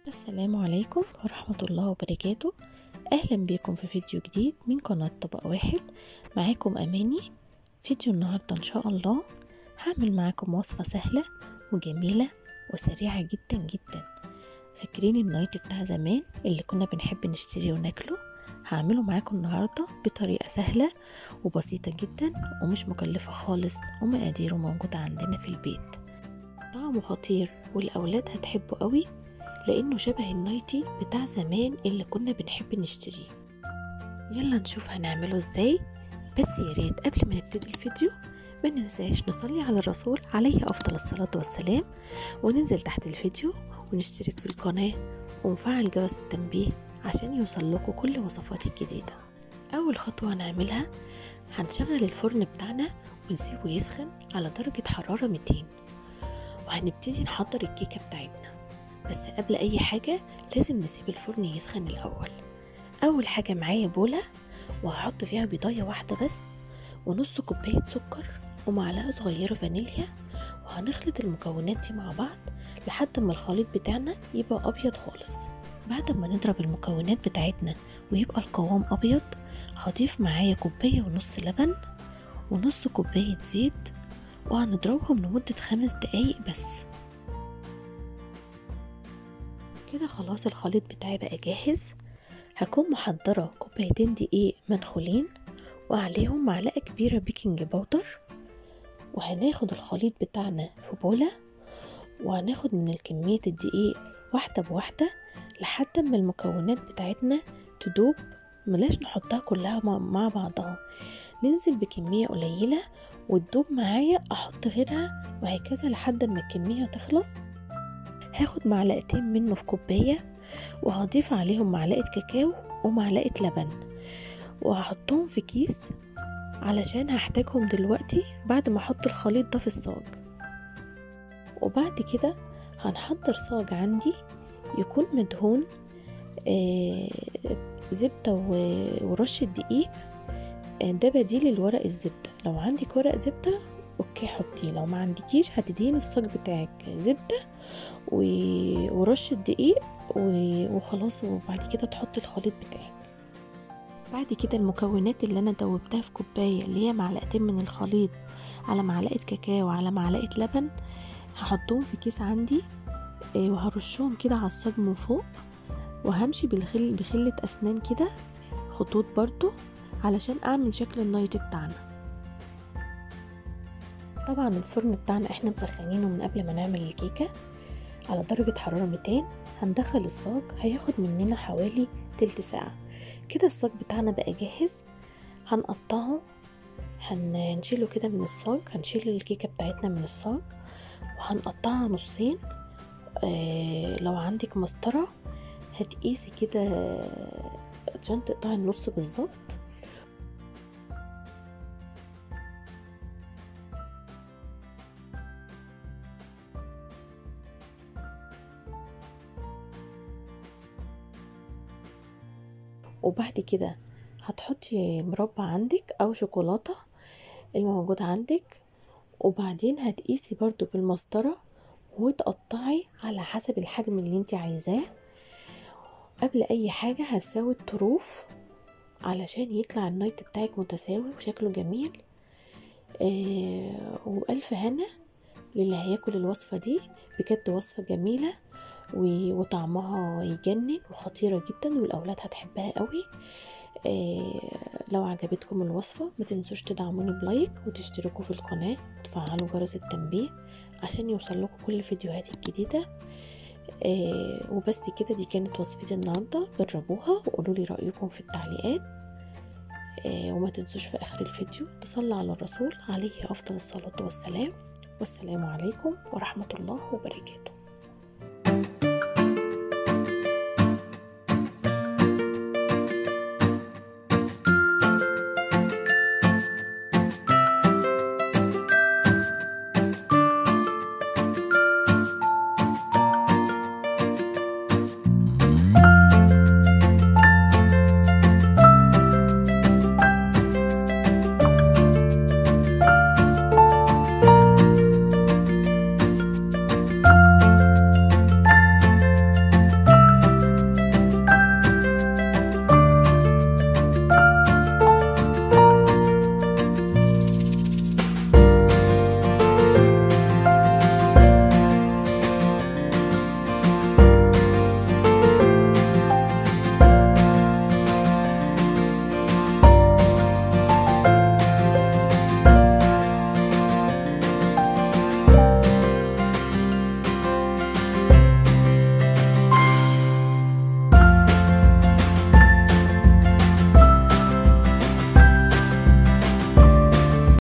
السلام عليكم ورحمة الله وبركاته. أهلا بكم في فيديو جديد من قناة طبق واحد. معاكم أماني. فيديو النهاردة إن شاء الله هعمل معاكم وصفة سهلة وجميلة وسريعة جدا جدا. فاكرين النايت بتاع زمان اللي كنا بنحب نشتريه وناكله؟ هعمله معاكم النهاردة بطريقة سهلة وبسيطة جدا ومش مكلفة خالص، ومقاديره موجودة عندنا في البيت. طعمه خطير والأولاد هتحبه قوي لأنه شبه النايتي بتاع زمان اللي كنا بنحب نشتريه. يلا نشوف هنعمله ازاي. بس يا ريت قبل ما نبتدي الفيديو ما ننساش نصلي على الرسول عليه أفضل الصلاة والسلام، وننزل تحت الفيديو ونشترك في القناة ونفعل جرس التنبيه عشان يوصل لكم كل وصفاتي الجديدة. أول خطوة هنعملها، هنشغل الفرن بتاعنا ونسيبه يسخن على درجة حرارة 200، وهنبتدي نحضر الكيكة بتاعتنا. بس قبل اي حاجة لازم نسيب الفرن يسخن الاول. اول حاجة معايا بولة وهحط فيها بيضاية واحدة بس ونص كوباية سكر ومعلقة صغيرة فانيليا، وهنخلط المكونات دي مع بعض لحد ما الخليط بتاعنا يبقى ابيض خالص. بعد ما نضرب المكونات بتاعتنا ويبقى القوام ابيض، هضيف معايا كوباية ونص لبن ونص كوباية زيت، وهنضربهم لمدة 5 دقايق بس. كده خلاص الخليط بتاعي بقى جاهز. هكون محضرة كوبايتين دقيق منخولين وعليهم معلقة كبيرة baking powder، وهناخد الخليط بتاعنا في بولة وهناخد من الكمية الدقيق واحدة بواحدة لحد ما المكونات بتاعتنا تدوب. ملاش نحطها كلها مع بعضها، ننزل بكمية قليلة وتدوب معايا احط غيرها، وهكذا لحد ما الكمية تخلص. هاخد معلقتين منه في كوباية وهضيف عليهم معلقة كاكاو ومعلقة لبن، وهحطهم في كيس علشان هحتاجهم دلوقتي بعد ما احط الخليط ده في الصاج. وبعد كده هنحضر صاج عندي يكون مدهون زبدة ورشة دقيق. ده بديل الورق الزبدة، لو عندك ورق زبدة okay حطيه، لو ما عندكيش هتدهني الصاج بتاعك زبدة ورشة دقيق وخلاص. وبعد كده تحطي الخليط بتاعك. بعد كده المكونات اللي انا دوبتها في كوباية اللي هي معلقتين من الخليط على معلقة كاكاو على معلقة لبن، هحطهم في كيس عندي وهرشهم كده على الصاج من فوق، وهمشي بخلة اسنان كده خطوط برضو علشان اعمل شكل النايت بتاعنا. طبعا الفرن بتاعنا احنا مسخنينه من قبل ما نعمل الكيكة على درجة حرارة 200. هندخل الصاج، هياخد مننا حوالي تلت ساعة. كده الصاج بتاعنا بقى جاهز. هنقطعه، هنشيله كده من الصاج، هنشيل الكيكة بتاعتنا من الصاج وهنقطعها نصين. لو عندك مسطرة هتقيسي كده عشان تقطعي النص بالظبط. وبعد كده هتحطي مربى عندك او شوكولاتة الموجود عندك، وبعدين هتقيسي برضو بالمسطرة وتقطعي على حسب الحجم اللي انت عايزاه. قبل اي حاجة هتساوي الطروف علشان يطلع النايت بتاعك متساوي وشكله جميل. والف هنا للي هياكل الوصفة دي، بجد وصفة جميلة وطعمها يجنن وخطيرة جدا، والأولاد هتحبها قوي. لو عجبتكم الوصفة ما تنسوش تدعموني ب like وتشتركوا في القناة وتفعلوا جرس التنبيه عشان يوصل لكم كل فيديوهاتي الجديدة. وبس كده، دي كانت وصفتي النهاردة. جربوها وقولوا لي رأيكم في التعليقات. وما تنسوش في آخر الفيديو تصلي على الرسول عليه أفضل الصلاة والسلام. والسلام عليكم ورحمة الله وبركاته.